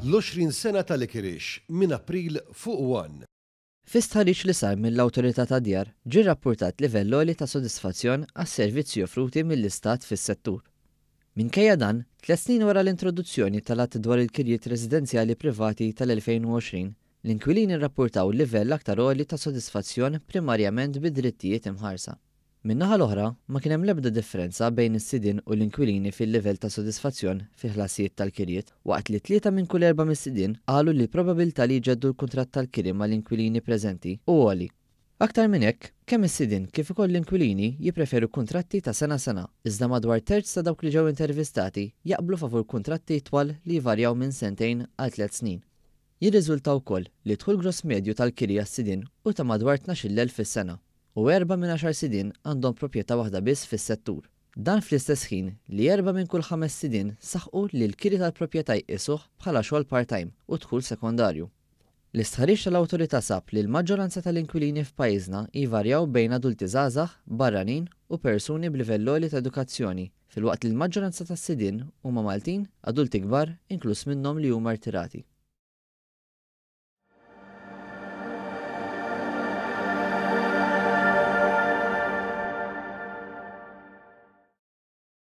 L-20 sena ta' Licorice minn April fuq One. Fi stħarriġ li sar mill-Awtorità tad-Djar ġie rrappurtat livell għoli ta' sodisfazzjon għas-servizzi offruti mill-Istat fis-settur. Minkejja dan, tlett snin wara l-introduzzjoni tal-Att dwar il-Kirjiet Residenzjali Privati tal-2020, l-inkwilini rrappurtaw livell aktar għoli ta' sodisfazzjon primarjament bid-drittijiet imħarsa. Min-naħa l-oħra, ma kien hemm l-ebda differenza bejn is-sidien u l-inkwilini fil-livell ta' sodisfazzjon fil-ħlasijiet tal-kirjiet, waqt li tlieta minn kull erbgħa mis-sidien qalu li l-probabilità li jġeddu l-kuntratt tal-kiri mal-inkwilini preżenti hu għoli. Aktar minn hekk, kemm is-sidien kif ukoll l-inkwilini jippreferu kuntratti ta' sena sena, iżda madwar terz ta' dawk li ġew intervistati jaqblu favur kuntratti itwal li jvarjaw minn sentejn għal tlett snin. Jirriżulta wkoll li d-dħul gross medju tal-kiri għas-sidien hu ta' madwar 12,000 fis-sena u erbgħa minn għaxar sidien għandhom proprjetà waħda biss fis-settur. Dan fl-istess ħin li erbgħa minn kull ħames sidien saħqu li l-kiri tal-proprjetà jqisuh bħala xogħol part-time u dħul sekondarju. L-istħarriġ tal-Awtorità sab li l-maġġoranza tal-inkwilini f'pajjiżna jvarjaw bejn adulti żgħażagħ, barranin u persuni b'livell għoli ta' edukazzjoni filwaqt li l-maġġoranza tas-sidien huma Maltin, adulti kbar, inkluż minnhom li huma rtirati.